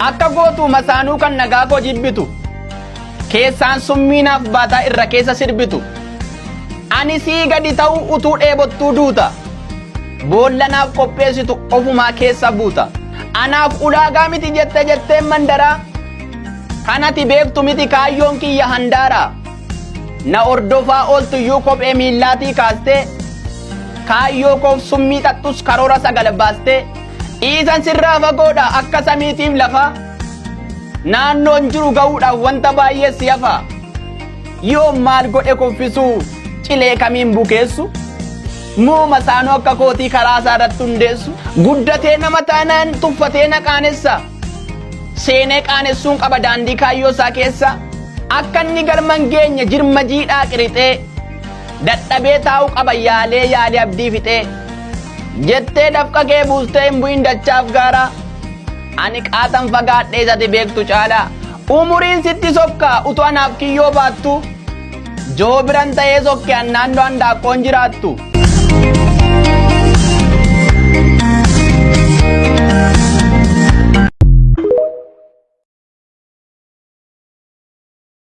Akka gootu masaanuu kan nagaa koo jibbitu. Keessaan summii naaf baataa irra keessa sirbitu. Ani sii gadi ta'uu utuu dheebottuu duuta. Boolla naaf qopheessitu ofumaa keessa buuta. Anaaf ulaagaa miti jette jetteen mandaraa. Kan ati beektu miti kaayyoon kiyya handaara. Na hordofaa ooltuyyuu kophee miillaatii kaastee. Kaayyoo koof summii xaxxus karoora sagal baastee. Dhiisan sirraa fagoodha akka samiitiif lafa. Naannoon jiru ga'uudhaaf wanta baay'ee si hafa. Yoo maal godhe kuffisuu cilee kamiin bukeessu? Moo masaanuu akka kootii karaa isaa irratti hundeessu? Guddatee nama taanaan tuffatee na qaanessa. Seenee qaanessuun qaba daandii kaayyoo isaa keessa. Akka inni galma hin geenye jirma jiidhaa qirixee. Dadhabee taa'uu qaba yaalee yaalee abdii fixee. Jettee dafqa kee buustee hin bu'in dachaaf gaaraa. Ani qaatan fagaadhee isati beektu caalaa. Umuriin sitti sokkaa utuu anaaf kiyyoo baattu. Joobiran ta'ee sokke an naannoo handaaqqoon jiraattu.